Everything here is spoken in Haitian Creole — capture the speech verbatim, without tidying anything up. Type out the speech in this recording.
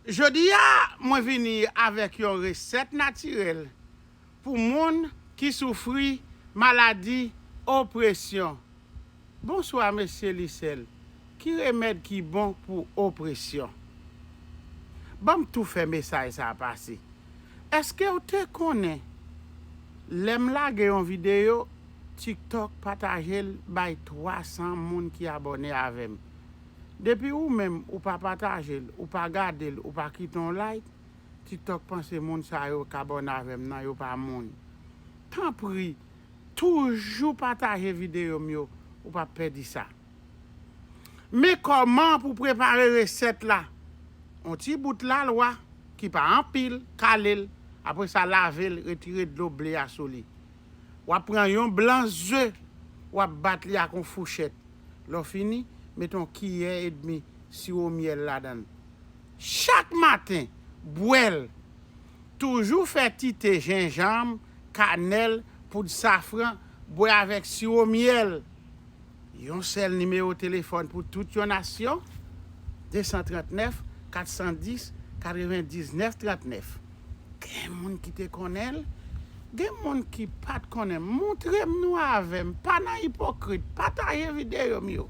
Jodi a, mwen vini avèk yon resèt natirèl pou moun ki soufri maladi opresyon. Bonswa, mesye Lisèl. Ki remèd ki bon pou opresyon? Ban m tou fè mesaj sa a pase. Èske w te konnen, lè m lage yon videyo, TikTok pataje l bay twa san moun ki abòne avè m? Depi ou menm, ou pa pataje l, ou pa gade l, ou pa kite yon like, TikTok panse moun sa yo k abòne avè m nan, yo pa moun. Tanpri, toujou pataje videyo m yo, ou p ap pèdi sa. Men kòman pou prepare resèt la. On ti bout lalwa ki pa anpil, kale l, apre sa lave l, retire dlo ble a sou li. W ap pran yon blan ze, w ap bat li ak yon fouchèt. Lè w fini, mete yon kiyè edmi siwo myèl ladan l. Chak maten, bwè l. Toujou fè ti te jenjanm, kanèl, poud safran, bwè avèk siwo myèl. Yon sèl nimewo telefòn pou tout yon nasyon, de san trannèf, kat san dis, katrevendiznèf trannèf. Gen moun ki te konnen l, gen moun ki pa t konnen. Montre m nou avè m, pa nan ipokrit, pataje videyo m yo.